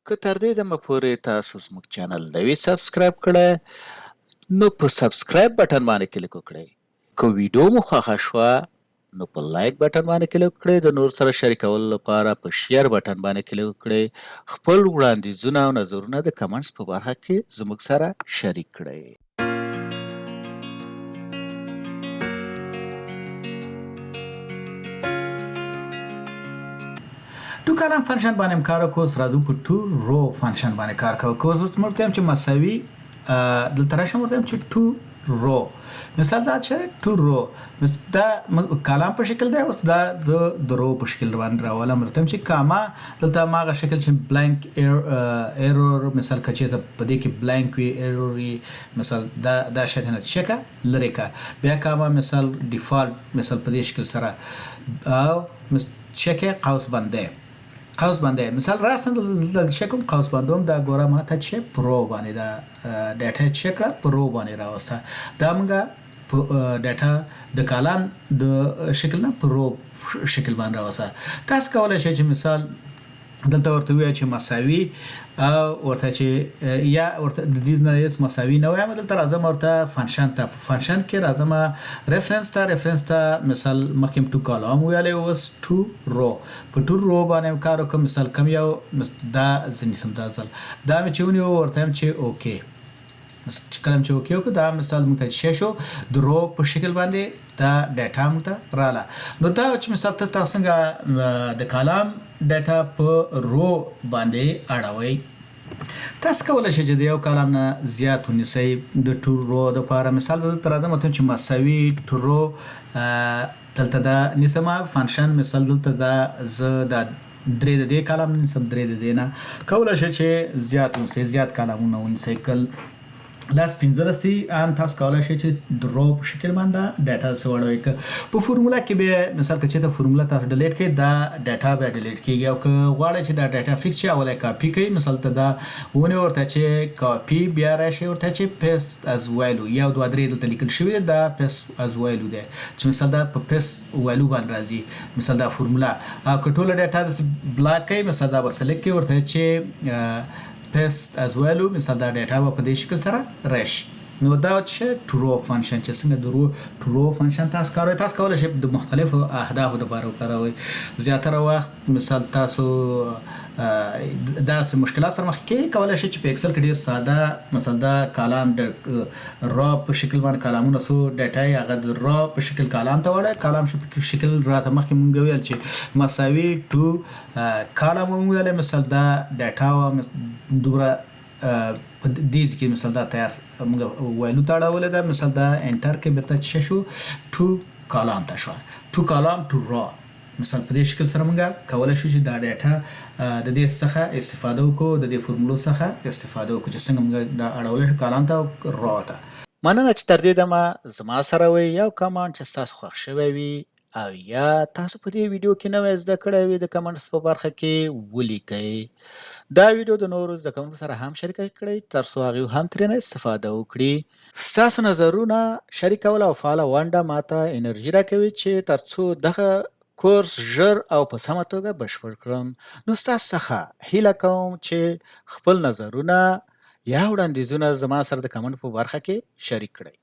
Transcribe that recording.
که تر دې دمه پورې تاسو زموږ چینل نه وي سبسکرایب کړی، نو په سبسکرایب بټن باندې کلیک وکړئ. که ویډیو مو خوښه شوه، نو په لایک بټن باندې کلیک وکړئ. د نور سره شریکولو لپاره په شیر بټن باندې کلیک وکړئ. خپل وړاندیزونه او نظرونه د کمنټس په برخه کې زموږ سره شریک کړئ. ټو کالم فنکشن باندې هم کار وکړو. اوس راځو په ټو رو فنکشن باندې کار کوو. که اوس موږ ته چې مساوي دلته راشم، ورته چې ټو رو، مثال دا چې ټو رو دا کالم په شکل دی، اوس دا زه د رو په شکل باندې راولم. ورته چې کاما، دلته ماغه شکل چې بلانک ایرور، مثال کچې ته په دې کې بلانک وي، ایرور وي، مثال دا شی نه شکه لري کا، بیا کاما، مثال ډیفالت، مثال په دې شکل سره او شکه قوس بنده قوس بنده. مثال راسا دلته شکم قوس بندوم، دا ګوره ما ته چې په رو باندې دا ډیټا چې کړه، په رو باندې راوسته. دا موږ ډیټا د کالم د شکل نه په رو شکل باندې راوسته. تاسو کولای شئ چې مثال دلته ورته وایي چې مساوي او ورته چې یا ورته د دې نه هیڅ مساوي نه وایم. دلته راځم ورته فنکشن ته، فنکشن کې راځم ریفرنس ته. ریفرنس ته مثال مخکې ټو کالم ویلې، اوس ټو رو، په ټو رو باندې کار وکړم. مثال کم یو دا ځنې سم، دا ځل دا مې چې ونیو، ورته هم چې اوکی، چې کله چې اوکی وکړو، دا مثال موږ ته چې شو د رو په شکل باندې دا ډیټا موږ ته رااله. نو دا چې مثال ته تاسو څنګه د کالم ډیټا په رو باندې اړوئ. تاسو کولی شئ چې د یو کالم نه زیات ونیسئ د ټو رو دپاره. مثال دلته راځم ورته چې مساوي ټو رو، دلته دا نیسم فنکشن، مثال دلته دا زه دا درې د دې کالم نه نیسم، درې د دې نه. کولی شئ چې زیات ونیسئ، زیات کالمونه ونیسئ، کل 10 15 هم تاسو کولای شئ چې د رو په شکل باندې ډیټا څه واړوئ. که په فورمولا کې به مثال که چېرته فورمولا تاسو ډیلیټ کړئ، دا ډیټا بیا ډیلیټ کیږي، او که غواړئ چې دا ډیټا فکس شي، اوله کاپي کړئ. مثال ته دا ونیو، ورته چې کاپي، بیا راشي ورته چې پیست از ویلو، 1 2 3 دلته لیکل شوی دی، دا پیست از ویلو دی چې مثال دا په پیست ویلو باندې راځي مثال دا فورمولا. او که ټوله ډیټا داسې بلاک کړئ، مثال دا به سلیکټ کړئ، ورته چې پیست از ویلو، مثال دا ډیټا به په دې شکل سره راشي. نو دا چې ټو رو فنکشن چې څنګه د رو ټو رو فنکشن تاسو کاروئ، تاسو کولی شئ د مختلفو اهدافو لپاره وکاروئ. زیاتره وخت مثال تاسو داسې مشکلات سره مخ کیږئ، کولی شئ چې په اکسل کې ډیر ساده مثال دا کالم د را په شکل باندې کالمونه څو ډیټا یې هغه د را په شکل کالم ته واړوئ. کالم په شکل راته مخکې مونږ ویل چې مساوي ټو کالم مونږ ویلې، مثال دا ډیټا وه دومره په دې ځای کې، مثال دا تیار موږ ویلو ته اړولې ده. مثال دا انټر کې بیرته چې شو ټو کالم ته شوه، ټو کالم ټو را. مثال په دې شکل سره موږ کولی شو چې دا ډیټا د دې څخه استفاده وکړو، د دې فورمولو څخه استفاده وکړو چې څنګه موږ دا اړولی شو کالم ته او را ته. مننه چې تر دې دمه زما سره وئ. یو کمنټ چې ستاسو خوښ شوی وي او یا تاسو په دې ویډیو کې نوی زده کړی وي، د کمنټس په برخه کې ولیکئ. دا ویډیو د نورو زده کوونکو سره هم شریکه کړئ، تر څو هغوی هم ترېنه استفاده وکړي. ستاسو نظرونه شریکول او فعاله ونډه ماته انرژي راکوي چې تر څو دغه کورس ژر او په سمه توګه بشپړ کړم. نو ستاسو څخه هیله کوم چې خپل نظرونه یا وړاندیزونه زما سره د کمنټ په برخه کې شریک کړئ.